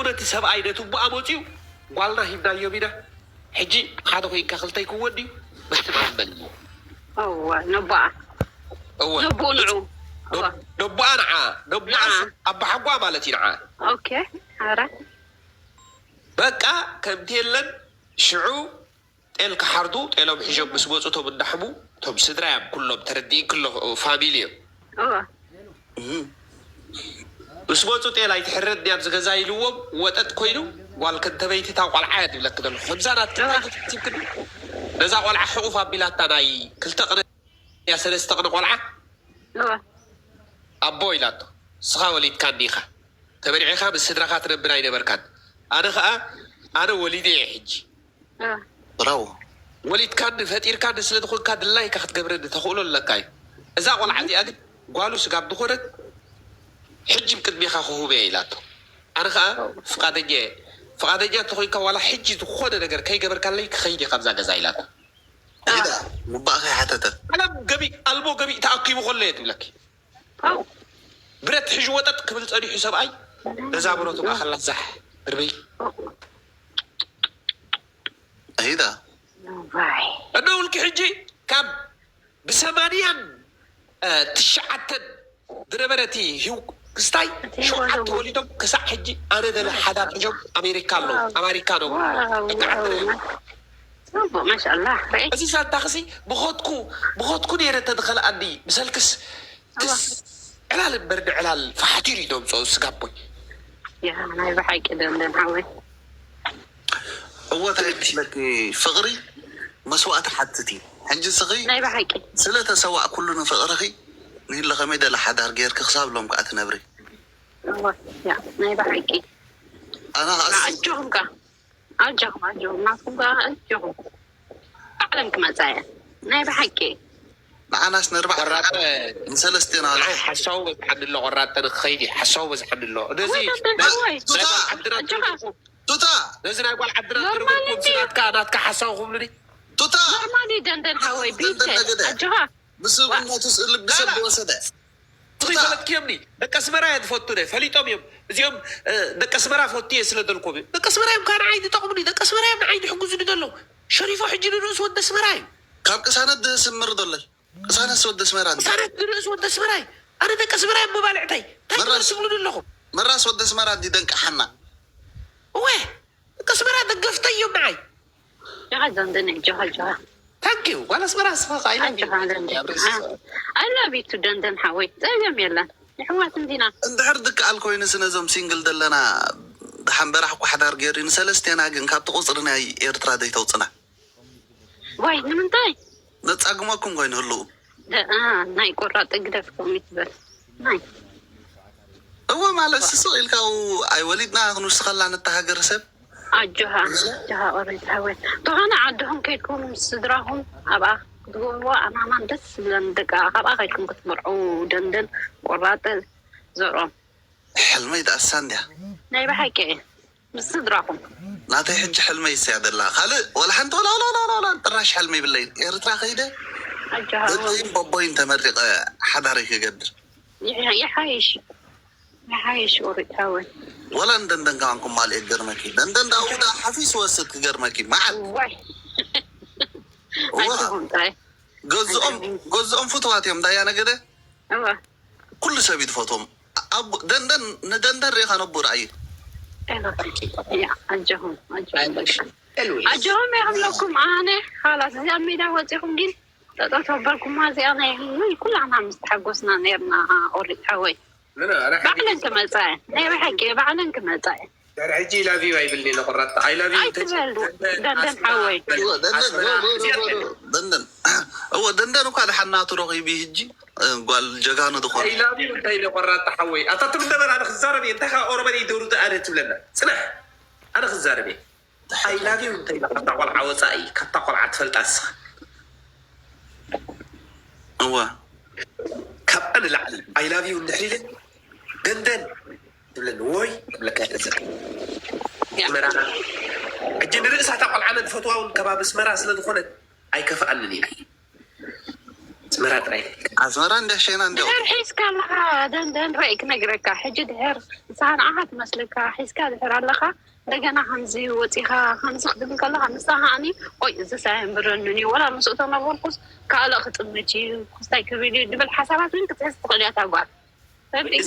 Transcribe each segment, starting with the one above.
ነቲ ሰብኣይ ነቲ እቡኣ መፅዩ ጓልና ሂብናዮም ኢና። ሕጂ ሓደ ኮይንካ ክልተይ ክወን ድዩ? በስመ ኣብ በል። እወ ነቦኣ እወ ነቦኡ ንዑ እወ ነቦኣ ንዓ ነቦኣ ንዓ። ኣባሓጓ ማለት እዩ ንዓ ኦኬ። ኧረ በቃ ከምቲ የለን ሽዑ ጤል ክሓርዱ ጤሎም ሒዞም ምስ መፁ እቶም እንዳሕሙ እቶም ስድራ እዮም ኩሎም ተረዲእን ክሎ ፋሚሊ እዮም እወ ምስ መፁ ጤል ኣይትሕረድን እያ ኣብዚ ገዛ ኢልዎም ወጠጥ ኮይኑ ጓል ከንተበይቲ እታ ቆልዓ እያ ትብለክ ዘሎ ከምዛ ናትክን ነዛ ቆልዓ ሕቑፍ ኣቢላታ ናይ ክልተ ቅነ እያ ሰለስተ ቅነ ቆልዓ እወ ኣቦ ኢላቶ ስኻ ወሊድካኒ ኢኻ ተመኒዕኻ ምስ ስድራኻ ትነብር ኣይነበርካን ኣነ ኸዓ ኣነ ወሊደ እየ ሕጂ እወ ብራዎ። ወሊድካኒ ፈጢርካኒ ስለ ዝኾንካ ድላይካ ክትገብረኒ ተኽእሎ ኣለካ እዩ እዛ ቆልዓ እዚኣ ግን ጓሉ ስጋብ ዝኾነት ሕጂ ቅድሜኻ ክህቡ እየ ኢላቶ ኣነ ከዓ ፍቃደኛ እየ ፍቃደኛ እንተኮይንካ ዋላ ሕጂ ዝኾነ ነገር ከይገበርካለይ ክኸይድ እየ ካብዛ ገዛ ኢላቶ ኢዳ ሙባእ ከይሓተተት ዓለም ገቢእ ኣልቦ ገቢእ ተኣኪቡ ከሎ እየ ትብለኪ ፓው ብረት ሕጂ ወጠጥ ክብል ፀኒሑ ሰብኣይ ነዛ ብረቱ ማእኸላ ዛሕ እርበይ ኢዳ ዋይ እነውልኪ ሕጂ ካብ ብሰማንያን እ፣ ትሽዓተን ዝነበረ እቲ ህው ክስታይ ሸውዓተ ወሊዶም ክሳዕ ሕጂ ኣነ ደለ ሓዳር ሕጆም ኣሜሪካ ኣለዉ ኣማሪካ ነው ዋው ደቂ ዓዲ ዋው ጽቡቅ ማሻላ ርአይ እዚ ሳንታክሲ ብኸትኩ ብኸትኩ ነይረ ተድኸልኣኒ ብሰልክስ ትስ ዕላል እምበር ንዕላል ፈሓቲሩ እዩ ደምፅኦ ስጋቦይ ያ ናይ ብሓቂ ደንደን ሓወይ እወ እንታይ ይመስለኪ ፍቅሪ መስዋእቲ ሓትት እዩ ሕጂ ስኺ ናይ ብሓቂ ስለ ተሰዋእ ኩሉ ንፍቅርኺ ንህለ ከመይ ደለ ሓዳር ጌርኪ ክሳብ ሎም ከዓ ትነብሪ እወ ያ ናይ ብሓቂ ኣና ከዓ ኣጆኹም ከ ኣጆኹም ኣጆኹም ናትኩም ከ ኣጆኹም ባዕለን ክመፃ እየ ናይ ብሓቂ ንዓናስ ንርባዕ ቆራጠ ንሰለስቴና ንዓይ ሓሳቡ በዝሓኒ ኣሎ ቆራጠ ንክኸይድ እዩ ሓሳቡ በዝሓኒ ኣሎ ነዚ ወይ ደንደን ሓወይ ቱታ ዓድና ኣጆኻ ቱታ ነዚ ናይ ጓል ዓድና ኖርማል ትርጉም እንድዩ። ናትካ ናትካ ሓሳቡ ክብሉኒ ቱታ ኖርማል እዩ ደንደን ሓወይ ቢተ ደንደን ነገደ። ኣጆኻ ምስብነቱ ልቢ ሰብ ዝወሰደ ቱታ ትፈለጥክዮምኒ ደቂ ኣስመራ እየ ዝፈቱ ደ ፈሊጦም እዮም እዚኦም እ፣ ደቂ ኣስመራ ፈቱ እየ ስለ ደልኮም እዮም ደቂ ኣስመራ እዮም ካብ ንዓይ ዝጠቕሙኒ ደቂ ኣስመራ እዮም ንዓይ ዝሕግዙኒ ዘለዉ ሸሪፎ ሕጂ ንርእሱ ወዲ ኣስመራ እዩ ካብ ቅሳነት ዝስምር ዘሎ ቅሳነት ወዲ ኣስመራ እንዲ ቅሳነት ንርእሱ ወዲ ኣስመራ እዩ ኣነ ደቂ ኣስመራ እዮም መባልዕተይ እንታይ መራስ- ትብሉኒ ኣለኹም መራስ ወዲ ኣስመራ እንዲ ደንቅሓና እወ ደቂ ኣስመራ ደገፍተይ እዮም ንዓይ ጆኻ ደንደን ጆኻ ጆኻ ታንኪዩ ጓል ኣስመራ ስኻ ቃይላ ኣጆኻ ደንደን ኣይ ላቭ ዩ ቱ ደንደን ሓወይ ፀገም የለን የሕዋት እንዲና እንድሕር ድከኣል ኮይኑስ ነዞም ሲንግል ዘለና ደሓን በራሕ እኳ ሓዳር ገይሩ ንሰለስቴና ግን ካብቲ ቁፅሪ ናይ ኤርትራ ዘይተውፅና ወይ ንምንታይ ዘፃግመኩም ኮይኑ ህልው ደ- አ፣ ናይ ቆራጥ ግደፍ ከምኡ ትበል ናይ እወ ማለት ስስቕ ኢልካ ው ኣይወሊድና ክንውስኸላ ነታ ሃገር ሰብ ኣጆኻ ኣጆኻ ኦሬንጅ ሓወይ እንተኾነ ዓድኹም ከይድኩም ምስ ስድራኹም ኣብኣ ክትገብርዎ ኣማማን ደስ ዝብለን ደቂ ኣብኣ ከይድኩም ክትምርዑ ደንደን ቆራጥ ዘርኦም ሕልመይ ተኣሳ እንድያ ናይ ብሓቂ ምስ ስድራኹም ናተይ ሕጂ ሕልመይ ይስያ ደላ ካልእ ወላ ሓንቲ ወላ ወላ ወላ ወላ ጥራሽ ሕልሚ ይብለይ ኤርትራ ከይደ ኣጆኻ ደደይን በቦይን ተመሪቐ ሓዳረይ ክገብር ይሓይሽ ይሓይሽ ኦሬንጅ ሓወይ ወላ እንደንደን ከማን ኩማል ገርመኪ ደንደን ዳውዳ ሓፊስ ወስድ ክገርመኪ መዓል ዋይ እዋ ኣጆኹም ጥራይ ገዝኦም ገዝኦም ፍትዋት እዮም ዳያ ነገደ እዋ ኩሉ ሰብ እዩ ዝፈትዎም ኣብ ደንደን ንደንደን ሪኢኻ ነቡ ርኣዩ ያ ኣጆኹም ኣጆኹም በቃ ኣጆኹም ይብለኩም ኣነ ሓላስ እዚኣ ሜዳ ወፂኹም ግን ጠጠው ተበልኩማ እዚኣ ናይ ወይ ኩላና ምስ ተሓጎስና ነርና ኦሪት ሓወይ ባዕለን ክመፃ እየ ናይ ብሓቂ ባዕለን ክመፃ እየ ድሕሪ ሕጂ ላቪዩ ኣይብልኒ ነቆራጣ ኣይላቪዩ ኣይትበል ደንደን ሓወይ ደንደን እወ ደንደን እኳ ድሓናቱ ረኺቡ ሕጂ ጓል ጀጋኑ ዝኾነ ኣይላቪዩ እንታይ ነቆራጣ ሓወይ ኣታ ትብል ነበር ኣነ ክዛረብ እየ እንታይ ኦሮመን ይደሩ ኣነ ትብለና ፅናሕ ኣነ ክዛረብ እየ ኣይላቪዩ እንታይ ኢላ ካብታ ቆልዓ ወፃኢ ካብታ ቆልዓ ትፈልጣ ንስኻ እወ ካብኣ ንላዕሊ ኣይላቪዩ እንድሕር ኢለ ደንደን ትብለኒ ወይ ትብለካ እያ ተዘር ኣስመራ ሕጂ ንርእሳ እታ ቆልዓ መን ፈትዋ እውን ከባቢ ኣስመራ ስለ ዝኾነት ኣይከፍኣንን ኢላ ኣስመራ ጥራይ ኣስመራ እንደ ሸና እንደ ድሕር ሒዝካ ኣለኻ ደንደን ርአይ ክነግረካ ሕጂ ድሕር ንስኻ ንዓኻ ትመስለካ ሒዝካ ድሕር ኣለኻ። እንደገና ከምዚ ወፂኻ ከምዚ ክትብል ከለኻ ንስኻ ከዓኒ ቆይ እዚ ሳይ እምብረንን እዩ ወላ ምስኡ ተነበርኩስ ካልእ ክጥምት እዩ ክስታይ ክብል እዩ ድብል ሓሳባት እውን ክትሕዝ ትኽእል እያ እታ ጓል።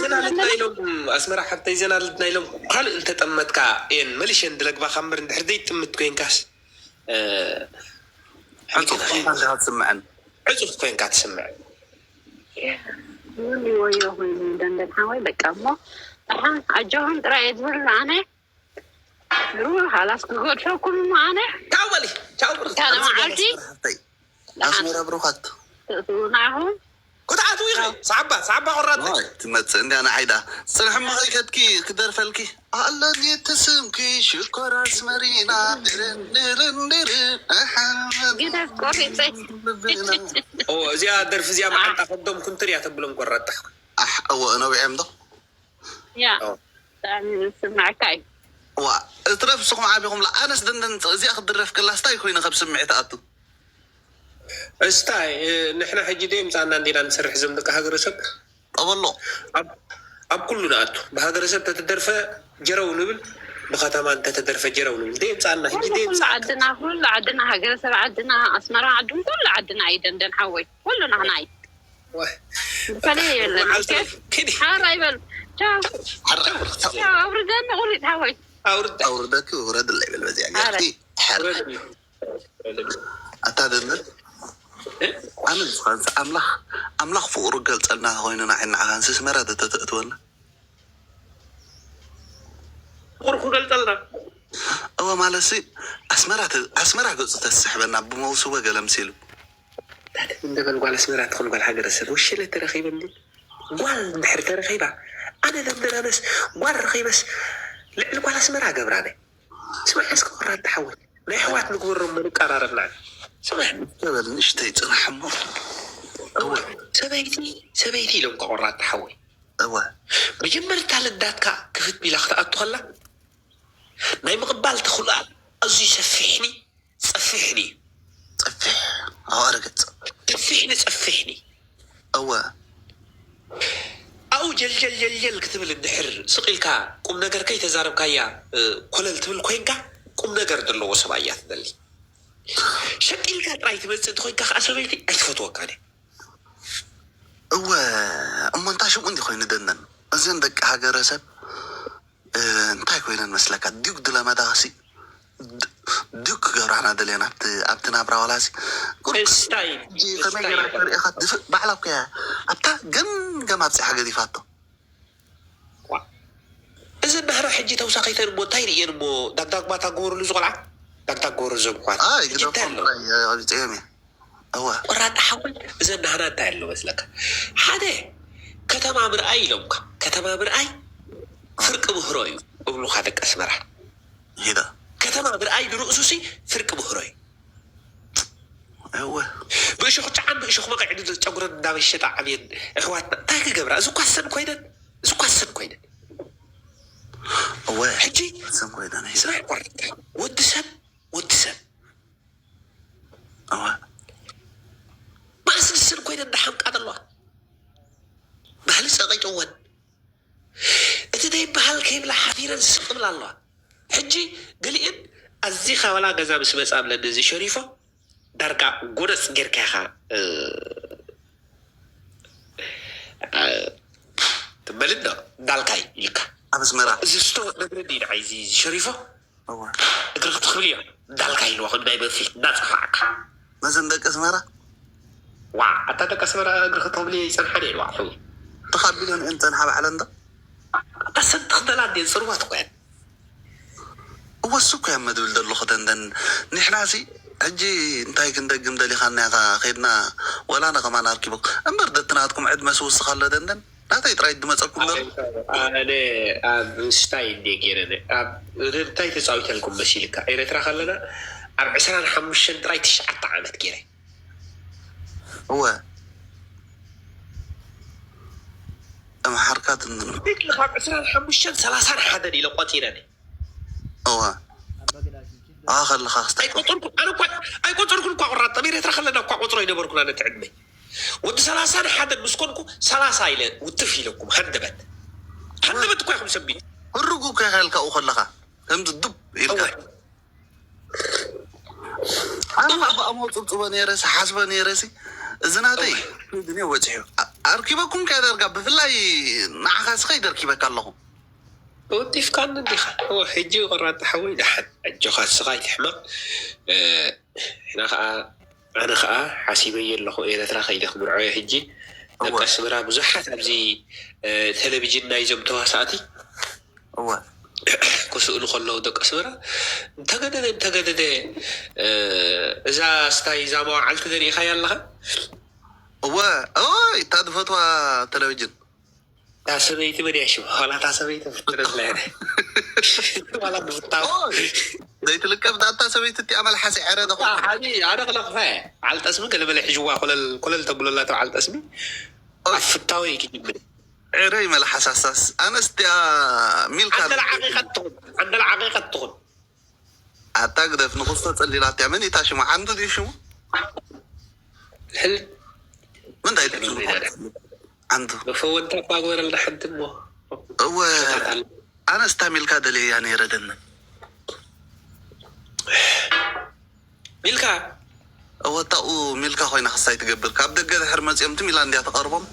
ዘናልድ ናይሎም ኣስመራ ሓብተይ ዘናልድ ናይሎም ካልእ እንተጠመትካ እየን መሊሸን ድለግባኻ እምበር እንድሕር ዘይጥምት ኮይንካስ ዕፁፍ ኮይንካ ትስምዐን። ዕፁፍ ኮይንካ ትስምዐን። ወዮ ኮይኑ ደንደን ሓወይ በቃ እሞ ደሓን ኣጆኹም ጥራይ እየ ዝብል ኣነ ሩ ሃላስ ክገድፈኩም እሞ ኣነ ቻው በሊ ቻው ካልእ መዓልቲ ኣስመራ ብሩኻት ትእትዉ ንዓኹም ክትኣትዉ ኢኺ ሰዓባ ሰዓባ ቆራጥ ትመፅእ እንዲያ ንዓይዳ ፅንሕማ ከይከድኪ ክደርፈልኪ ኣለኒ እቲ ስምኪ ሽኮር ኣስመሪና ድርንድርንድር ግደፍ ቆሪፀይ እዚኣ ደርፊ እዚኣ መዓንጣ ከብዶም ኩንትር እያ ተብሎም ቆራጣ እወ ነዊዐም ዶ ያ ብጣዕሚ ዝስማዕካ እዩ ዋ እትረፍ ንስኹም ዓቢኹም ኣነስ ደንደን እዚኣ ክድረፍ ከላስ ታይ ኮይነ ከም ስምዒት ኣቱ እስታይ ንሕና ሕጂ ደይ ምፃና እንዲና ንሰርሕ ዘም ደቂ ሃገረሰብ ጠበሎ ኣብ ኩሉ ንኣቱ ብሃገረሰብ ተተደርፈ ጀረው ንብል ብከተማ እንተተደርፈ ጀረው ንብል ደይ ምፃና ሕጂ ደይ ኩሉ ዓድና ኩሉ ዓድና ሃገረሰብ ዓድና ኣስመራ ዓድን ኩሉ ዓድና እዩ ደንደን ሓወይ ኩሉ ናህና እዩ ፈለየ የለን ሓራ ይበል ኣውርደኒ ቁሪጥ ሓወይ ኣውርድ ኣውርደኪ ውረድላ ይበል በዚያ ገርኪ ኣታ ደንደን ኣነ ዝኮንስ ኣምላኽ ኣምላኽ ፍቅሩ ገልፀልና ኮይኑ ንዓይ ንዓኻን ኣስመራ ተተትእትወና ፍቅሩ ክገልፀልና እወ ማለት ሲ ኣስመራ ተ- ኣስመራ ገፁ ተስሕበና ብመውስቦ ገለምሲሉ እንደበል ጓል ኣስመራ ትኹን ጓል ሃገረ ሰብ ወሸለ ተረኺበ እንዲ ጓል እንድሕር ተረኺባ ኣነ ደንደናነስ ጓል ረኺበስ ልዕሊ ጓል ኣስመራ ገብራነ ስማዕ እስከ ወራዳ ሓወይ ናይ ኣሕዋት ንግበሮ እሞ ንቀራረብ ንዓይ ስማዕ በል ንእሽተይ ፅናሕ እሞ እወ ሰበይቲ ሰበይቲ ኢሎም ከቆራጣ ሓወይ እወ መጀመርታ ልዳትካ ክፍት ቢላ ክትኣቱ ከላ ናይ ምቕባል ተኽእሎኣ ኣዝዩ ሰፊሕኒ ጸፊሕኒ እዩ ፀፊሕ ኣዋረ ገፅ ሰፊሕኒ ጸፊሕኒ እወ ኣብኡ ጀልጀል ጀልጀል ክትብል እንድሕር ስቕ ኢልካ ቁም ነገር ከይተዛረብካያ ኮለል ትብል ኮይንካ ቁም ነገር ዘለዎ ሰብኣይ እያ ትደሊ ሸቂልካ ጥራይ ትመፅእ እንተኮይንካ ከዓ ሰበይቲ ኣይትፈትወካን እያ እወ እሞ እንታይ ሽሙ እንዲ ኮይኑ ደነን እዘን ደቂ ሃገረሰብ እንታይ ኮይነን መስለካ ዲግ ድለመዳሲ ዲግ ክገብራና ደልየን ኣብቲ ናብራ ዋላሲ እስታይ ከመይ ገራ ተሪኢኻ ድፍእ ባዕላ እኮ እያ ኣብታ ገምገም ኣብፅሓ ገዲፋቶ እዚ ናህራ ሕጂ ተውሳኺተን እሞ እንታይ ርእየን እሞ ዳግዳግማ ታጎበርሉ ዝቆልዓ ዳግዳግ ጎበርሉ ዘምኳት ኣይ ሕጂ እንታይ ኣለዎ ግደፎም ፀየም እየ እወ ቆራጣ ሓወይ እዘን ናህና እንታይ ኣሎ መስለካ ሓደ ከተማ ምርኣይ ኢሎምካ ከተማ ምርኣይ ፍርቂ ምህሮ እዩ እብሉካ ደቂ ኣስመራ ሂዳ ከተማ ምርኣይ ንርእሱ ሲ ፍርቂ ምህሮ እዩ እወ ብእሾክ ጫዓን ብእሾክ መቐዕዲ ጨጉረን እንዳበሸጣ ዓብየን ኣሕዋትና እንታይ ክገብራ እዚ ኳሰን ኮይነን እዚ ኳሰን ኮይነን እወ ሕጂ ስም ኮይነን ሂዳ ስራሕ ቆርጥ ወዲ ሰብ ወዲ ሰብ እወ ማእስ ንሰን ኮይነን እንዳሓምቃ ዘለዋ ባህሊ ፀቂጥወን እቲ ዘይበሃል ከይብላ ሓፊረን ስቅ ብላ ኣለዋ ሕጂ ገሊአን ኣዚኻ ዋላ ገዛ ምስ መፃ ብለኒ እዚ ሸሪፎ ዳርጋ ጎነፅ ጌርካ ኢኻ ትበልና እንዳልካይ ኢልካ ኣብ ኣስመራ እዚ ስቶ ነግረኒ እዩ ንዓይ እዚ ሸሪፎ እወ እግሪ ክትኽብል እዮም እንዳልካይ ኢልዋ ኮይኑ ናይ መንፊት እንዳፀፋዕካ መዘን ደቂ ኣስመራ ዋ ኣታ ደቂ ኣስመራ እግሪ ክትኽብል ይፀንሓን እየ ኢልዋ ሕዊ ተኻቢለን እየን ፀንሓ ባዕለን ዶ ኣታ ሰንቲ ክደላ እንደ ፅሩባት እኮ እየን እወ እሱ እኮ እያ መድብል ዘለኹ ደንደን ንሕና ሲ ሕጂ እንታይ ክንደግም ደሊኻና ኢኻ ከይድና ወላ ንኸማን ኣርኪቡ እምበር ደትናትኩም ዕድመ ስውስኽ ኣሎ ደንደን ናተይ ጥራይ ድመፀኩም ዘሎ ኣነ ኣብ ስታይ እንደ ገይረ ኣብ እንታይ ተፃዊተልኩም መሲልካ ኤረትራ ከለና ኣብ ዕስራን ሓሙሽተን ጥራይ ትሽዓተ ዓመት ገይረ እወ ኣምሓርካ ትንኑ ካብ ዕስራን ሓሙሽተን ሰላሳን ሓደን ኢለ ቆፂረ እወ ኣዋ ከለኻ ክስታይ ኣይቆፀርኩ ኣነ እኳ ኣይቆፀርኩን እኳ ቁራጥ ጠቢር ኤርትራ ከለና እኳ ቆፅሮ ኣይነበርኩን ኣነ ትዕድመይ ወዲ ሰላሳን ሓደን ምስ ኮንኩ ሰላሳ ኢለ ውትፍ ኢለኩም ሃንደበት ሃንደበት እኮ ኢኹም ሰቢት። ህርጉ እኮ ኢኻ ኢልካ ኣብኡ ከለኻ ከምዚ ዱብ ኢልካ። ኣነ ካብ ኣሞ ጽብጽቦ ነይረሲ ሓስቦ ነይረሲ እዚ ናተይ ድንዮ በጺሑ። ኣርኪበኩም ከደርጋ ብፍላይ ንዓኻ ስኸይ ደርኪበካ ኣለኹ። ወጢፍካኒ እንዲኻ። እወ፣ ሕጂ ቆራጥ ሓወይ፣ ደሓን ኣጆኻ፣ ስኻ ኣይትሕመቕ። እ፣ ሕና ኸዓ፣ ኣነ ኸዓ ሓሲበዮ ኣለኹ፣ ኤረትራ ከይደ ክምርዖ እየ ሕጂ። ደቂ ኣስመራ ብዙሓት ኣብዚ፣ እ፣ ቴሌቪዥን ናይዞም ተዋሳእቲ እወ። ክስእሉ ከለዉ ደቂ ኣስመራ፣ እንተገደደ፣ እንተገደደ፣ እ፣ እዛ ስታይ፣ እዛ መዋዕልቲ ዘሪእኻያ ኣለኻ? እወ፣ ኦይ፣ እታ ዝፈትዋ ቴሌቪዥን። እታ ሰበይቲ መን እያ ሽማ? ዋላ እታ ሰበይቲ ፍትነትና እያ። ዋላ ንፍታው። ኦይ፣ ዘይትልቀብ እታ፣ እታ ሰበይቲ እቲኣ መልሓስ ዕረ ደኹ። ሓኒ፣ ኣነ ክለኽፋ እየ። በዓል ጠስሚ ገለመለ ሒዝዋ ኮለል፣ ኮለል ተብሎላ እታ በዓል ጠስሚ። ኦይ። ኣብ ፍታወይ ክጅምር። ዕረ ይመልሓሳሳስ። ኣነስ እቲኣ ሚልካ ዓንደል ዓቂቐት ትኹን። ዓንደል ዓቂቐት ትኹን። ኣታ ግደፍ ንኽስቶ ጸሊላትያ መን ኢታ ሽሙ? ዓንዱ ድዩ ሽሙ? ሕል ምን እንታይ ትብሉ? ዓንዱ መፈወንታ እኳ ግበረልና ሓንቲ እሞ። እወ ኣነስ ታሚልካ ደልየያ ነይረ ደነ። ሚልካ እወ ታኡ ሚልካ ኮይና ክሳይ ትገብር። ካብ ደገ ድሕር መጺኦም ትም ኢላ እንድያ ትቐርቦም።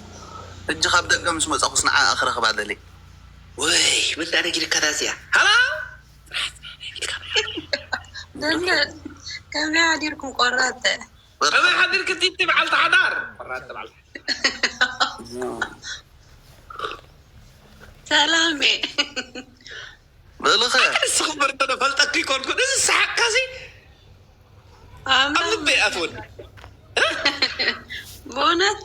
ሕጂ ካብ ደገ ምስ መጻኹስ ንዓ ክረኽባ ደልየ። ወይ ምን ኣነ ጊልካ ዳዚያ ሃላ ደነ ከመይ ሓዲርኩም ቆራተ? ከመይ ሓዲርክ ቲቲ በዓልቲ ሓዳር? ቆራተ በዓልቲ ሰላሜ በልኸ ንስኹም በርተ ፈልጠክ ይኮንኩን እዚ ሰሓቅካሲ ኣብ ልበይ ኣትወኒ በእውነት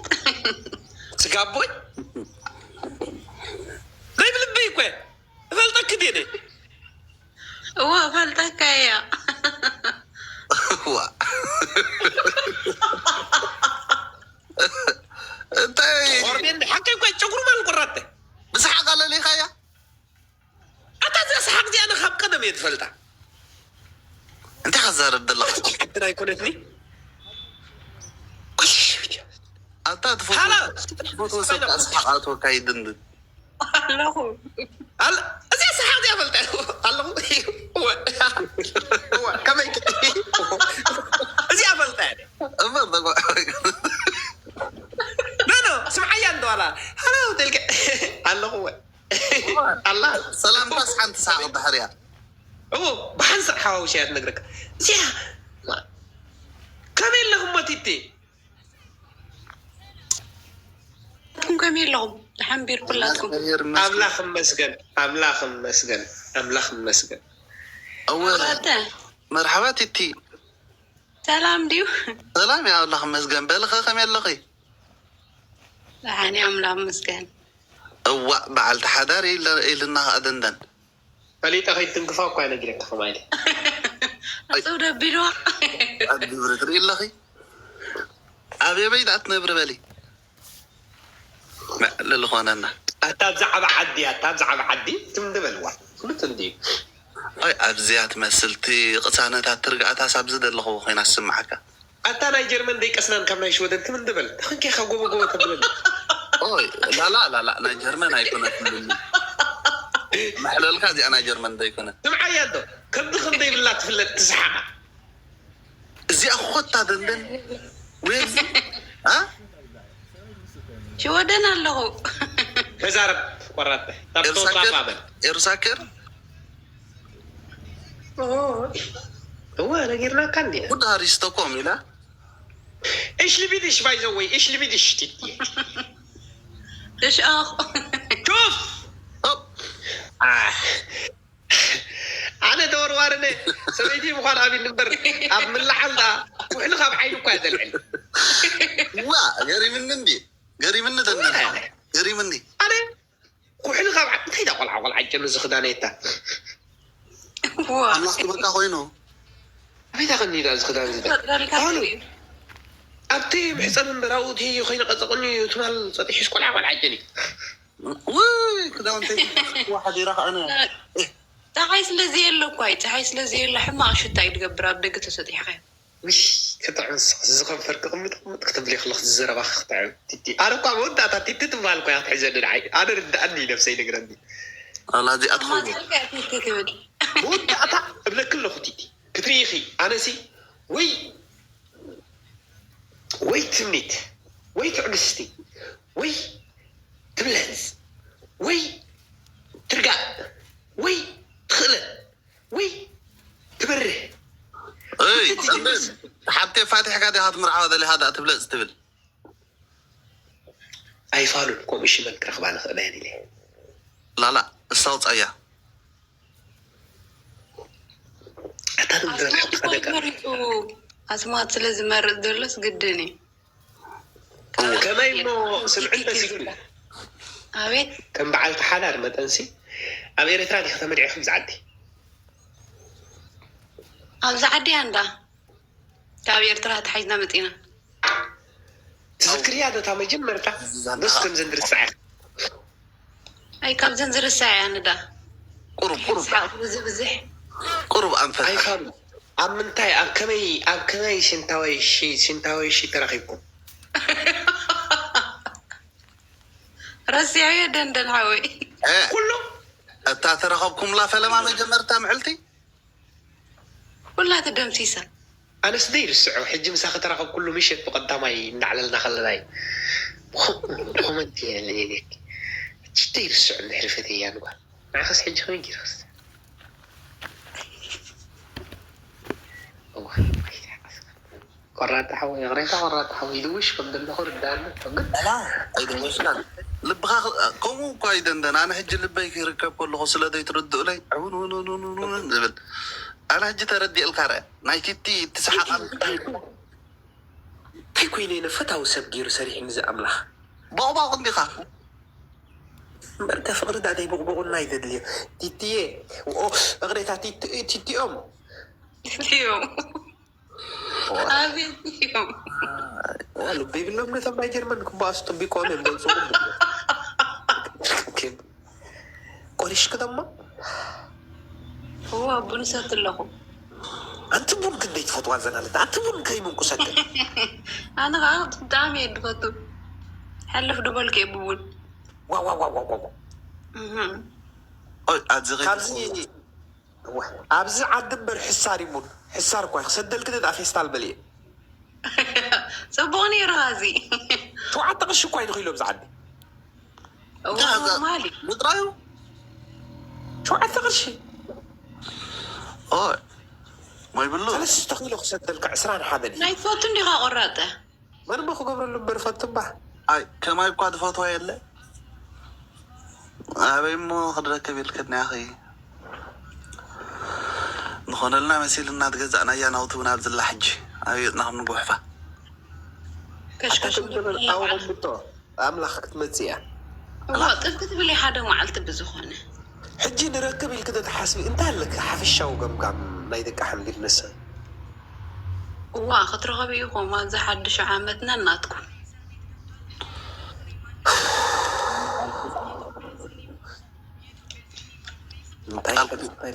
ስጋቦይ ናይ ብልበይ እኮ እፈልጠክ ድየ እዋ እፈልጠካ እያ ዋ እንታይ ቆርቤን ሓቀይ እኮ ጨጉሩ ማል ቆራተ ብሰሓቅ ኣለሊኻያ ኣታ እዚኣ ሰሓቅ እዚኣ ኣነ ካብ ቀደም እየ ትፈልጣ እንታይ ከዛረብ ዘለካ ዓድና ኣይኮነትኒ ኣታ ትፈትዎ ሰብ ከኣ ሰሓቅ ኣትወካ ይድንድን ኣለኹ ኣለ- እዚኣ ሰሓቅ እዚኣ ፈልጣ ኣለኹ እወ፣ እወ፣ ከመይ እዚኣ ፈልጣ እየ እምበር ተጓ- ኖ ኖ ስምዓያ እንዶ ኣላ ሃሎ ተልከ ኣለኹ እወ ኣላ ሰላምታስ ሓንቲ ሰሓቅ ድሕርያ እዎ ብሓንሳእ ሓዋውሻ እያ ትነግረካ እዚኣ ከመይ ኣለኹ እሞ ቲቲ ኩም ከመይ ኣለኹም? ተሓንቢር ኩላትኩም። ኣምላኽ እመስገን ኣምላኽ እመስገን ኣምላኽ እመስገን። እወ ኣተ መርሓባ ቲቲ። ሰላም ድዩ? ሰላም ያ ኣምላኽ እመስገን። በልኸ ከመይ ኣለኺ? ደሓን እየ ኣምላኽ እመስገን። እዋእ በዓልቲ ሓዳር ኢለ- ኢልና ከኣ ደንደን። ፈሊጠ ከይትንክፋ እኳ ነጊረካ ከማይ ኢለ። ኣጽው ደቢልዋ። ኣድብሪ ትርኢ ኣለኺ ኣበበይ ደኣ ትነብሪ በሊ። መዕለሊ ኾነና። ኣታ ዛዕባ ዓዲ ኣታ ዛዕባ ዓዲ ትም ዝበልዋ ፍሉጥ እንድዩ። ኣይ ኣብዚያ ትመስል እቲ ቅሳነታት ትርግኣታስ ኣብዚ ዘለኽዎ ኮይና ትስምዓካ። ኣታ ናይ ጀርመን ደይቀስናን ካብ ናይ ሽወደን ክም እንድበል ተኽንኬ ካብ ጎቦ ጎቦ ተብለኒ። ኦይ ላላ ላላ ናይ ጀርመን ኣይኮነትን ብሉ። መሕለልካ እዚኣ ናይ ጀርመን ዘይኮነት። ስምዓያ እንዶ ከምዚ ከም ዘይብላ ትፍለጥ ትስሓቃ። እዚኣ ኮታ ደንደን ዌብዚ ኣ ሽወደን ኣለኹ። ተዛረብ ቆራጥ ካብ ኤርሳከር ተወጣጣ በል። ኤርሳከር እወ ነጊርናካ እንዲና። Wo har du Stockholm, Ila? Ich liebe dich, by the way. Ich liebe dich, Titi. Ich auch. ሹፍ Oh, ኣነ ተወርዋርነ ሰበይቲ ምዃን ኣብኒ እምበር ኣብ ምልዓል ዳ ኩሕሊ ካብ ዓይኒ እኳ እያ ዘልዕል ዋ ገሪምኒ እንዲ ገሪምኒ ተንደ ገሪምኒ ኣነ ኩሕሊ ካብ ዓ- እንታይ ዳ ቆልዓ ቆልዓ ጨኑ ዝኽዳነየታ ዋ ኣምላኽ ክበቃ ኮይኑ ኣበይ ዳ ከኒዳ ዝኽዳን ዝዳ ፈጥረልካ ኣሉ እዩ። ኣብቲ ምሕፀን እምበር ኣብኡ ትሄዮ ከይነ ቀፀቕኒ እዩ ትማል ፀጢሒስ ቆልዓ ቆልዓ ጨኒ ውይ ክዳውንተይ ሓዲራ ከኣነ ፀሓይ ስለ ዘየሎ እኳ እዩ። ፀሓይ ስለ ዘየሎ ሕማቕ ሽታ እዩ ዝገብር ኣብ ደገ ተሰጢሕኻ። ውይ፣ ክጥዕም ንስኽስ፣ እዚ ከንፈር ክቕምጥ ቅምጥ ክትብሊ ከለኽ፣ እዚ ዘረባ ክጥዕም። ቲቲ፣ ኣነ እኳ መወዳእታ ቲቲ ትበሃል እኳ እያ ክትሕዘኒ ንዓይ። ኣነ ርድኣኒ፣ ነብሰይ ይነግረኒ። ኣላ እዚኣ ትኸውን። ማዘርካ ቲቲ ትብል። መወዳእታ እብለኪ ኣለኹ ቲቲ፣ ክትርኢ ኢኺ። ኣነሲ ወይ፣ ወይ ትምኒት፣ ወይ ትዕግስቲ፣ ወይ ትብለጽ፣ ወይ ትርጋእ፣ ወይ ትኽእለት፣ ወይ ትበርህ። እይ፣ ሓብቴ፣ ፋቲሕካ ዲኻ ትምርዓዋ ደሊኻ ደኣ ትብለጽ ትብል? ኣይፋሉን፣ ከምኡ ሽመን ክረኽባ ንኽእል እየን ኢለ። ላላ፣ እሳ ውጻያ። ኣታ ትምድረን ሓቅኻ ደቃ። መሪፁ ኣስማት ስለ ዝመርፅ ዘሎስ ግድን እዩ። ከመይ እሞ ስምዒት ተሲጉኒ። ኣቤት። ከም በዓልቲ ሓዳር መጠንሲ ኣብ ኤርትራ ዲኺ ተመርዒኺ ብዚ ዓዲ? ኣብዚ ዓዲ ኣንዳ ካብ ኤርትራ ተሓይዝና መፂና። ትዝክርያ ዶ እታ መጀመርታ? ዶስ ከምዘን ዝርስዓ? ኣይ ካብዘን ዝርስዓ እያ ንዳ። ቁሩብ፣ ቁሩብ፣ ስሓቕ ብዝብዝሕ። ቁሩብ ኣንፈት። ኣይፋሉ። ኣብ ምንታይ፣ ኣብ ከመይ፣ ኣብ ከመይ ሽንታወይ ሺ፣ ሽንታወይ ሺ ተራኺብኩም? ረሲዐዮ ደንደን ሓወይ። እ፣ ኩሉ እታ ተረኸብኩምላ ፈለማ መጀመርታ ምዕልቲ? ኩላ ተደምሲሳ። ኣነስ ደይርስዖ፣ ሕጂ ምሳኺ ተራኸብ ኩሉ ምሸት ብቐዳማይ እንዳዕለልና ከለና እዩ። ብኮ-፣ ብኮመንት እየ ለየለኪ። ሕጂ ደይርስዖ እንድሕሪ ፈትየያ ንጓል። ንዓኸስ ሕጂ ከመይ ገይርክስ? እዋ፣ ቆራጣ ሓወይ፣ ይቕሬታ ቆራጣ ሓወይ፣ ይድውሽ ከም ዘለኹ ርዳኣኒ። ግን ላ፣ ኣይደወሽካን። ልብኻ ክ-፣ ከምኡ እኳ ኣይደንደን። ኣነ ሕጂ ልበይ ክርከብ ከለኹ ስለ ዘይትርድኡለይ፣ ዕውን፣ እውን፣ እውን፣ እውን፣ እውን ዝብል። ኣነ ሕጂ ተረዲእልካ ርኣ። ናይ ቲቲ እትስሓቕ እንታይ ኮ-፣ እንታይ ኮይነ ነፈታዊ ሰብ ገይሩ ሰሪሕኒ እዚ ኣምላኽ? ቦቕባቕ እንዲኻ። እምበርከ ፍቕሪ ዳኣ ዘይቦቕቦቑና እዩ ዘድልዮ። ቲቲዬ፣ ኦ፣ እቕሬታ ቲቲ-፣ ቲቲኦም። እዮም። ኣቤት እዮም። ዋ፣ ልቢ ይብሎም ነቶም ናይ ጀርመን ክበኣሱ ጥቢቆም እዮም ዘውፅኡ። ቆሪሽክ ደሞ? እዋ፣ ቡን ሰት ኣለኹ። ኣንቲ ቡን ክንደይ ትፈትዋ ዘናለት? ኣንቲ ቡን ከይምንቁሰክን። ኣነ ከዓ ብጣዕሚ እየ ድፈቱ። ሕልፍ ድበልኩ እየ ብቡን። ዋ፣ ዋ፣ ዋ፣ ዋ፣ ዋ፣ ዋ። እህም። ኦይ፣ ኣብዚ ከይዱ ካብዚ፣ ዋ፣ ኣብዚ ዓዲ እምበር ሕሳር ይሙን። ሕሳር እኳ ክሰደልክ ደኣ ፌስታል መሊእ። ፅቡቕ ነይሩ ኻዚ። ሸውዓተ ቅርሺ እኳ ይንኽኢሎ ኣብዚ ዓዲ። እዋ፣ ኖርማል እዩ። ምጥራዩ። ሸውዓተ ቅርሺ። ኦይ፣ ማይ ብሉ። ሰለስተ ኪሎ ክሰደልካ ዕስራን ሓደን እዩ። ናይ ትፈቱ እንዲኻ ቆራጠ። መን እሞ ክገብረሉ እምበር ፈቱ እባ። ኣይ፣ ከማይ እኳ ትፈትዋ የለ። ኣበይ እሞ ክድረክብ ኢልክና ኢኺ? ዝኾነልና መሲልና ትገዛእናያ ናውቲ እውን ኣብዝላ ሕጂ ኣበይ ወፅና ክንጉሕፋ? ከሽከሽ ኣታ ትብል ኣወቕምጦ ኣምላኽ ክትመጽእ እያ። እዋ፣ ጥብ ክትብል ሓደ መዓልቲ ብዝኾነ። ሕጂ ንረክብ ኢልክ ተተሓስቢ እንታይ ኣለክ ሓፈሻዊ ገምጋም ናይ ደቂ ሓምሊር ንሰ? እዋ፣ ክትረኸቡ ኢኹም ኣብዚ ሓድሽ ዓመትና ናትኩም። እንታይ እንታይ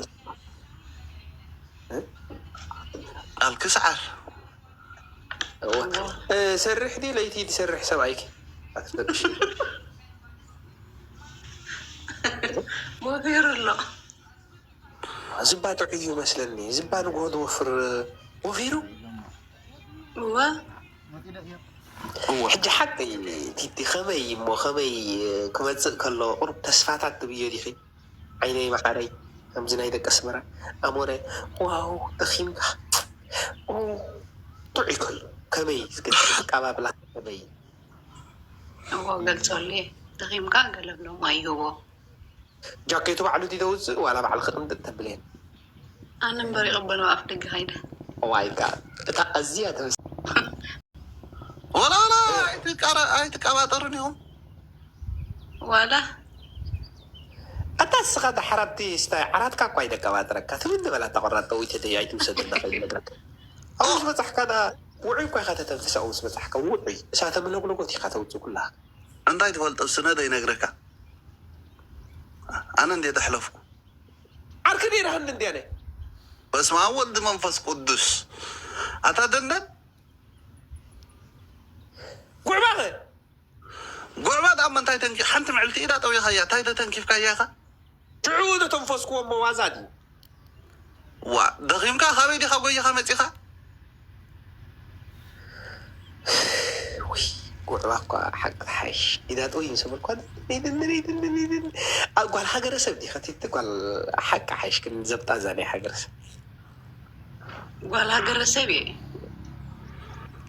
ቃልኪ ሰዓር። እዋ። እ፣ ሰርሕ ድዩ ለይቲ ትሰርሕ ሰብኣይኪ? ኣትፈቅሽ። ወፊሩ ኣሎ። ዝባ ጥዑይ እዩ መስለኒ። ዝባ ንግሆ ዝወፍር ወፊሩ። እወ። እወ። ሕጂ ሓቂ ቲቲ ከመይ እሞ ከመይ ክመጽእ ከሎ ቁሩብ ተስፋታት ትብዮ ዲኺ? ዓይነይ መዓረይ ከምዚ ናይ ደቂ ኣስመራ ኣሞረ ዋው ደኺምካ ኦ ጥዑይ ከሎ ከመይ ዝገልጽ ኣቀባብላ ከመይ? እዎ ገልጸሉ እየ። ደኺምካ ገለ ብሎ ማይ ይህቦ። ጃኬቱ ባዕሉ ድዩ ዘውፅእ ዋላ ባዕልኺ ቅንጥጥ ተብልየን? ኣነ እምበር ይቕበሎ ኣፍ ደገ ከይደ። ዋይ ጋድ እታ ኣዝያ ተመስ ወላ ወላ ኣይትቃረ-፣ ኣይትቀባጠሩን ኢኹም። ዋላ ኣታ እስኻ ዳሕራብቲ ስታይ ዓራትካ እኳ ይደቀባጥረካ ትብል ዝበላ ተቆራጠ ወይ ተተይ ኣይትውሰደና ከይነግረካ ኣብኡ ዝበጻሕካ ዳ ውዑይ እኳ ኢኻ ተተንፍስ ኣብኡ ዝበጻሕካ ውዑይ እሳተ መለጉለጎት ኢኻ ተውፅእ ኩላ እንታይ ትፈልጦ ስነ ዘይነግረካ ኣነ እንዴ ተሕለፍኩ ዓርኪ ነይራህኒ እንዲያ ናይ በስመ ኣብ ወልድ መንፈስ ቅዱስ ኣታ ደንደን። ጉዕባኸ? ጉዕባ ደኣ እሞ እንታይ ተንኪ-፣ ሓንቲ ምዕልቲ ኢዳ ጠዊኻያ፣ እንታይ ተተንኪፍካያ ኢኻ? ሽዑ ዶ ተንፈስክዎ እሞ ዋዛ ድዩ? ዋ፣ ደኺምካ ካበይ ዲኻ ጎይኻ መጺኻ? ውይ፣ ጉዕባ እኳ ሓቂ ትሓይሽ። ኢዳ ጠውይ ምስ በልኳ፣ ድንድን፣ ድንድን፣ ድንድን። ኣብ ጓል ሃገረሰብ ዲኻ? እቲ ጓል ሓቂ ሓይሽ፣ ግን ዘብጣ እዛ ናይ ሃገረሰብ። ጓል ሃገረሰብ እየ።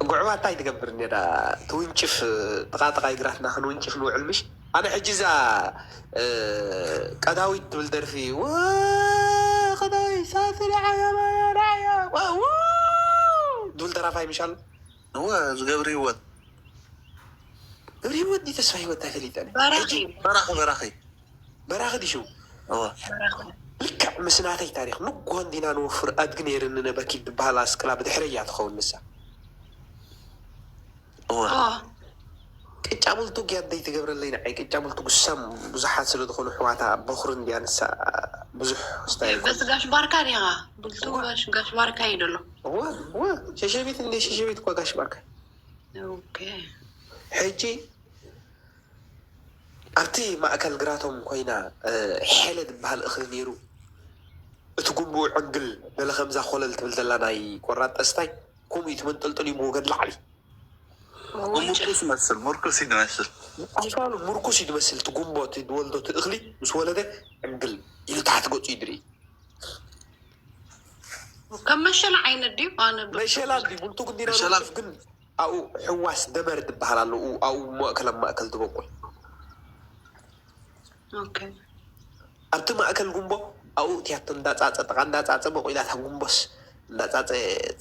ጉዕባ እንታይ ትገብር ነይራ? ትውንጭፍ፣ ጥቓ ጥቓ እግራትና ክንውንጭፍ ንውዕል ምሽ? ኣነ ሕጂ እዛ፣ እ፣ ቀዳዊት ትብል ደርፊ፣ ወ-፣ ቀዳዊት ሳስሪ ዓያ ማያ ራያ፣ ወ-፣ ወ-፣ ትብል ደራፋይ ምሽ ኣሎ? እወ፣ እዚ ገብሪ ህይወት። ገብሪ ህይወት ድዩ ተስፋ ህይወት ኣይፈሊጠን። በራኺ። ሕጂ በራኺ፣ በራኺ። በራኺ ድዩ ሽሙ? እወ። በራኺ። ልክዕ ምስ ናተይ ታሪኽ ንጎ እንዲና ንወፍር ኣድጊ ነይርኒ ነበኪ ዝበሃል ኣስቅላ ብድሕረይ እያ ትኸውን ንሳ። እወ። ኦ። ቅጫ ብልቱ ግያት ደይትገብረለይ ንዓይ። ቅጫ ብልቱ ጉሳም ብዙሓት ስለ ዝኾኑ ኣሕዋታ በኹሪ እንድያ ንሳ ብዙሕ ስታይ ኣይኮነን። በስ ጋሽ ባርካ ዲኻ? ብልቱ እወ። ጋሽ፣ ጋሽ ባርካ እዩ ደሎ። እወ፣ እወ። ሸሸቢት እንደ ሸሸቢት እኮ ጋሽ ባርካ። ኦኬ። ሕጂ ኣብቲ ማእከል ግራቶም ኮይና፣ እ፣ ሐለ ዝበሃል እኽሊ ነይሩ። እቲ ጉንቡኡ ዕንግል፣ ገለ ከምዛ ኮለል ትብል ዘላ ናይ ቆራጥ ጠስታይ፣ ከምኡ እዩ፣ እቲ መንጠልጠሊኡ ብወገን ላዕሊ። ምርኩስ ይመስል፣ ምርኩስ እዩ ዝመስል። ኣይፋሉ ምርኩስ እዩ ዝመስል፣ እቲ ጉንቦ፣ እቲ ዝወልዶ፣ እቲ እኽሊ ምስ ወለደ ዕንግል ኢሉ ታሕቲ ገጹ እዩ ዝርኢ። ከም መሸላ ዓይነት ድዩ? ኣነ ብ-፣ መሸላ ድዩ? ብልቱ ግን ዲና መሸላ። ንወስፍ ግን ኣብኡ ሕዋስ ደመር ዝበሃል ኣሎ። ኣብኡ፣ ኣብኡ ማእከል ኣብ ማእከል ትበቁል። ኦኬ። ኣብቲ ማእከል ጉንቦ ኣብኡ እትያቶ እንዳጻጸ፣ ጥቓ እንዳጻጸ በቑላ እታ ጉንቦስ እንዳጻጸ፣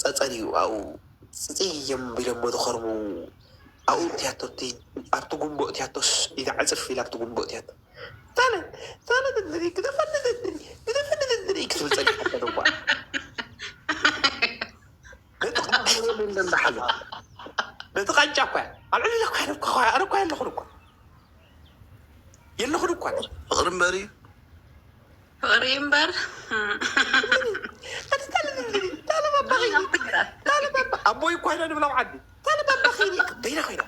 ጸጸ ድዩ? ኣብኡ ጽጽይ እዮም ቢሎሞ ዝኸርሙ። ኣብኡ እትያቶ፣ እቲ ኣብቲ ጉንቦ እትያቶስ ኢዛ ዕጽፍ ኢላ ኣብቲ ጉንቦ እትያቶ። ታለ፣ ታለ ደንደኒ፣ ግደፈኒ ደንደኒ፣ ግደፈኒ ደንደኒ ክትብል ጸኒሓቶ እኳ። ነቲ ቃንጫ እኮ እያ። ኣብ ልዕሊ እኮ እያ፣ እኮ እያ፣ ኣነ እኮ የለኹን እኮ። የለኹን እኮ። ፍቕሪ እምበር እዩ። ፍቕሪ እምበር። ኣቲ ታለ ደንደኒ፣ ታለ ባባ ኸይኒ፣ ታለ ባባ። ኣቦይ እኮ ኢና ንብላ ኣብ ዓዲ። ታለ ባባ ኸይኒ፣ በይና ኮይና።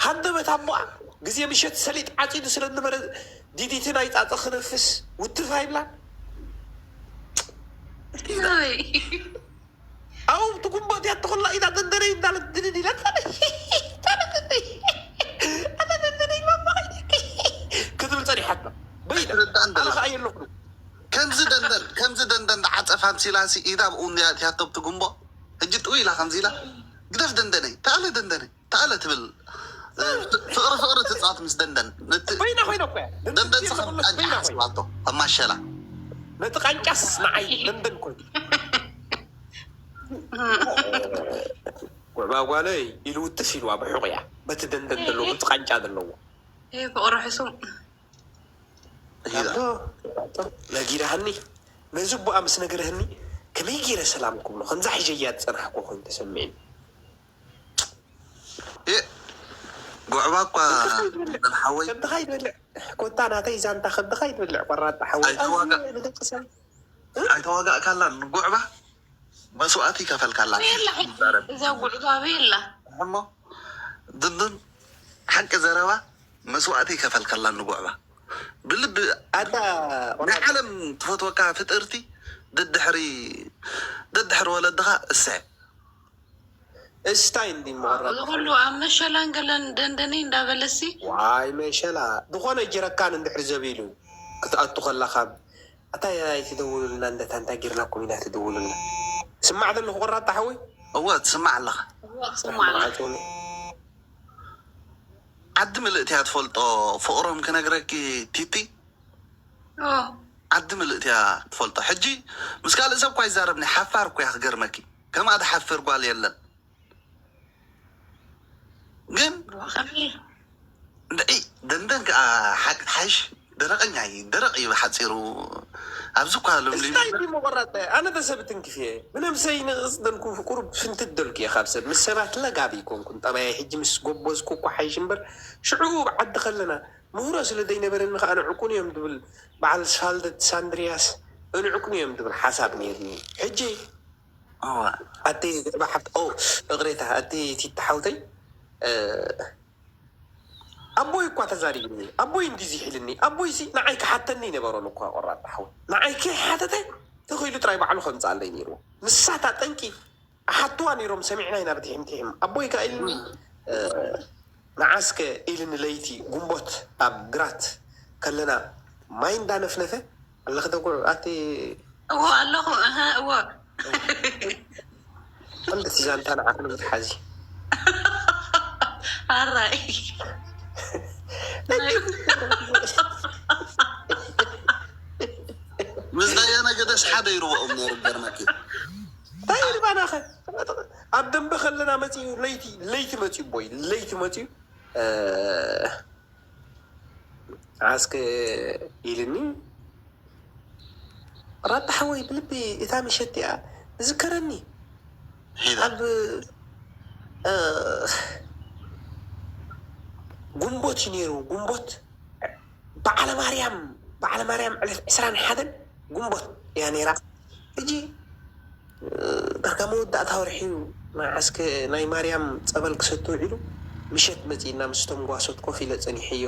ሃንደበት ኣቦኣ ግዜ ምሸት ሰሊጥ ዓጺዱ ስለ ዝነበረ ዲዲቲ ናይ ጻጸ ክነፍስ ውትፍ ኣይብላን። ኣይ። ኣብኡ ትጉንቦ እቲኣ ተኾላ ኢዳ ደንደነይ እንዳለት ድድድ ኢላ፣ ኣታ ደንደነይ፣ ኣታ ደንደነይ ማማ ክትብል ጸኒሓታ። በይዳ። ኣይትርዳእን ኣነ ዘለኻ። ከኣ የለኹ። ከምዚ ደንደን፣ ከምዚ ደንደን ዓጸፋ ኣምሲላ ሲ ኢዳ ኣብኡ እንድያ እቲኣቶ ኣብቲ ጉንቦ። ሕጂ ጥው ኢላ ከምዚ ኢላ፣ "ግደፍ ደንደነይ፣ ተኣለ ደንደነይ፣ ተኣለ" ትብል። ፍቕሪ ፍቕሪ ትጻወት ምስ ደንደን። ነቲ በይና ኮይነ እኮ እያ። ደንደን ደንደን ስኻ ዘለኹ በይና ቃንጫ ኮይነ። ሓስባቶ፣ ከም ማሸላ። ነቲ ቃንጫስ ንዓይ ደንደን ኮይኑ። ጉዕባ ጓለይ ኢሉ ውትፍ ኢልዋ ብሑቕ እያ። በቲ ደንደን ዘለዎ፣ በቲ ቃንጫ ዘለዎ። ይሄ ፍቕሪ ሕሱም። ሂዳ። ኣቦ፣ ኣቦ፣ ነጊርሃኒ። ነዚ ኣቦኣ ምስ ነገርህኒ፣ ከመይ ገይረ ሰላም ክብሎ? ከምዛ ሒዘያ ዝጸናሕኩ ኮይኑ ተሰሚዕኒ። እ፣ ጉዕባ እኳ ከብድኻ ይትበልዕ። ሓወይ። ከብድኻ ይትበልዕ። ኮታ ናተይ ዛንታ ከብድኻ ይትበልዕ፣ ቆራጣ ሓወይ። ኣይተዋጋ-፣ ኣዝዩ ንደቂ ሰብ። እ? ኣይተዋጋእካላን ንጉዕባ? መስዋእቲ ይከፈልካላ። ኣበይ ኣላ ሕጂ? ይዛረብ። እዛ ጉዕባ ኣበይ ኣላ? እሞ ድንድን ሓቂ ዘረባ መስዋእቲ ይከፈልካላ ንጉዕባ። ብልቢ ኣታ ናይ ዓለም ትፈትወካ ፍጥርቲ ደድሕሪ፣ ደድሕሪ ወለድኻ እሰ። እስታይ እንዲ መቐረብ። እዚ ኩሉ ኣብ መሸላን ገለን ደንደነይ እንዳበለሲ። ዋይ መሸላ። ዝኾነ ጀረካን እንድሕር ዘቢሉ ክትኣቱ ከለኻ ኣታ ኣይትደውሉልና፣ እንደታ እንታይ ጌርናኩም ኢና ትደውሉልና? ስማዕ ዘለኹ ቆራጣ ሓወይ? እወ፣ ትስማዕ ኣለኻ። እወ፣ ትስማዕ ኣለኻ። ስማዕ፣ ዓዲ ምልእቲ እያ ትፈልጦ፣ ፍቕሮም ክነግረኪ ቲቲ። ኦ። ዓዲ ምልእቲ እያ ትፈልጦ። ሕጂ ምስ ካልእ ሰብ እኳ ይዛረብኒ፣ ሓፋር እኮ እያ ክገርመኪ። ከምኣ ትሓፍር ጓል የለን። ግን ከመይ? እንድዒ ደንደን ከኣ ሓቂ ሓይሽ ደረቐኛ እዩ፣ ደረቕ እዩ ብሓጺሩ። ኣብዚ እኳ ልምሊሙ እስታይ ዲሞ ቆራጣ፣ ኣነ ተሰብ ትንክፍ እየ። ብነብሰይ ንቕጽ ደንኩ ቁሩብ ፍንትት ደልኩ እየ ካብ ሰብ። ምስ ሰባት ለጋቢ ኣይኮንኩን። ጠባየይ ሕጂ ምስ ጎበዝኩ እኳ ሓይሽ እምበር፣ ሽዑ ኣብ ዓዲ ከለና ምህሮ ስለ ዘይነበረኒ ከዓ ንዕቁን እዮም ድብል በዓል ሳልደት ሳንድሪያስ እንዕቁን እዮም ድብል ሓሳብ ነይርኒ። ሕጂ እወ ኣቲ ዝዕባ ሓብቲ ኦ እግሬታ ኣቲ ቲታ ሓውተይ ኣቦይ እኳ ተዛሪብኒ ኣቦይ እንዲዚ ሒልኒ ኣቦይ ሲ ንዓይ ክሓተኒ ይነበሮን እኳ ቆራጣ ሓው ንዓይ ከይሓተተ ተኸይሉ ጥራይ ባዕሉ ከምፅኣለይ ነይርዎ። ንሳታ ጠንቂ ኣሓትዋ ነይሮም ሰሚዕና ኢና ብትሒም ትሒም ኣቦይ ከ ኢልኒ ንዓስከ ኢልኒ ለይቲ ጉንቦት ኣብ ግራት ከለና ማይ እንዳነፍነፈ ኣለኺ ተጉዕ ኣቲ እዎ ኣለኹ እህ እዎ ቀንዲ እቲ ዛንታ ንዓኺ ንምትሓዚ ኣራይ ምስ ደያነ ገደስ ሓደ ይርበኦም ነይሩ ገርመኪ እንታይ ኢልባናኸ ኣብ ደንበ ከለና መፅኡ ለይቲ ለይቲ መፅኡ ቦይ ለይቲ መፅኡ ዓስከ ኢልኒ ራታ ሓወይ ብልቢ እታ ምሸት እያ ዝከረኒ ኣብ ጉንቦት እዩ ነይሩ። ጉንቦት በዓለ ማርያም በዓለ ማርያም ዕለት ዕስራን ሓደን ጉንቦት እያ ነይራ። ሕጂ ዳርጋ መወዳእታ ወርሒ እዩ። መዓስከ ናይ ማርያም ፀበል ክሰቲ ውዒሉ ምሸት መፂእና ምስቶም ጓሶት ኮፍ ኢለ ፀኒሐዮ።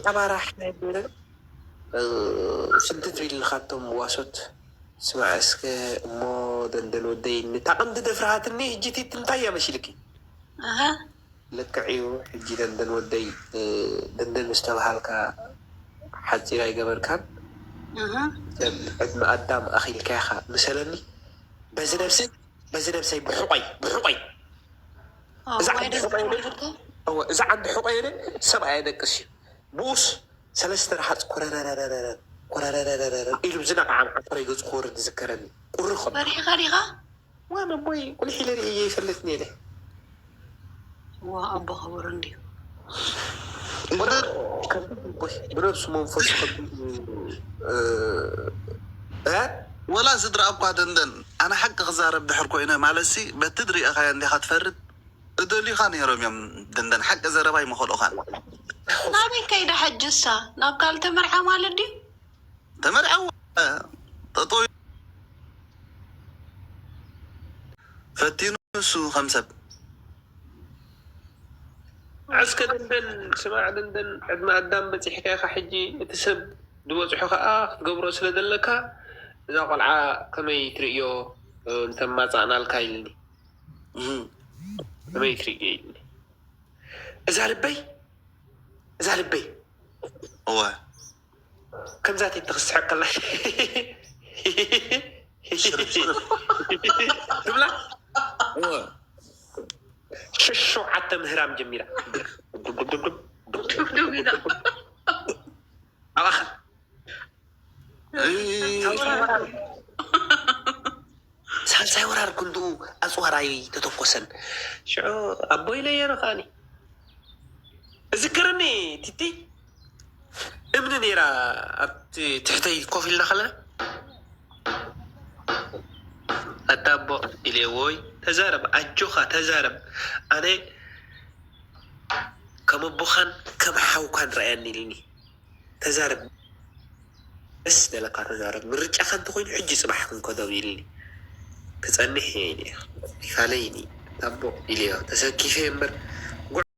ሓባራ ሓይለ ስንትት ቢልኒ ካብቶም ዋሶት ስማዕ እስከ እሞ ደንደን ወደይ ንታ ቀንዲ ደፍርሃትኒ ሕጂ ቲቲ እንታይ እያ መሲልኪ? ኣሃ ልክዕ እዩ ሕጂ ደንደን ወደይ ደንደን ምስ ተባሃልካ ሓፂር ኣይገበርካን ኣሃ ሰብ ዕድመ ኣዳም ኣኺልካ ኢኻ ምሰለኒ በዚ ነብሰይ በዚ ነብሰይ ብሕቆይ ብሕቆይ ኦ እዛ ወይ ዓዲ ደስ ሕቆይ ዝብለካ እወ፣ እዛ ዓዲ ሕቆይ ሰብኣይ ደቅስ እዩ ብኡስ ሰለስተ ረሃፅ ኮረረረረረ ኮረረረረረ ኢሉ ዝነቃዓ ዓፈረይ ገፁ ክወርድ ዝዝከረኒ ቁሪ ከሎ ፈሪሕኻ ዲኻ? ዋን ኣቦይ ቁልሕ ኢለ ርእየ ይፈልጥኒ ኢለ ዋ ኣቦ ክቡር እንድዩ። ብነብሱ መንፈሱ ከቢድ እ ወላ ስድራ እኳ ደንደን ኣነ ሓቂ ክዛረብ ድሕር ኮይነ ማለት ሲ በቲ ድሪእኻዮ እንዲኻ ትፈርድ እደልዩኻ ነይሮም እዮም። ደንደን ሓቂ ዘረባ ይመኸሉኻን ናበይ ከይዳ ሕጅሳ ናብ ካልእ ተመርዓ ማለት ድዩ? ተመርዓው ጠጠው ፈቲኑ እሱ ከም ሰብ እስከ ደንደን ስማዕ ደንደን ዕድመ ኣዳም በፂሕካ ኢኻ ሕጂ እቲ ሰብ ዝበፅሖ ከዓ ክትገብሮ ስለ ዘለካ እዛ ቆልዓ ከመይ ትርእዮ እንተማፃእናልካ ኢልኒ እህ። ከመይ ትርእዮ ኢልኒ እዛ ልበይ እዛ ልበይ እወ ከምዛ ቲቲ ክስሕቅ ከላ ሽርፍ ሽርፍ ትብላ እወ ሸሸውዓተ ምህራም ጀሚራ ዱብ ኢላ ኣባኻ እይ። ሳልሳይ ወራር ክንድኡ ኣፅዋር ኣይተተኮሰን ሽዑ ኣቦይ ነየረ ከዓኒ እዝክርኒ ቲቲ እምኒ ነይራ ኣብቲ ትሕተይ ኮፍ ኢልና ከለና ኣታ ኣቦ ኢለ ወይ ተዛረብ ኣጆኻ ተዛረብ ኣነ ከም ኣቦኻን ከም ሓውካን ረኣየኒ ኢልኒ ተዛረብ ደስ ደለካ ተዛረብ ምርጫኻ እንተኮይኑ ሕጂ ፅባሕ ክንከዶም ኢልኒ ክፀንሕ እየ ኢለ ይፋለይኒ ኣቦ ኢለዮ ተሰኪፈ እምበር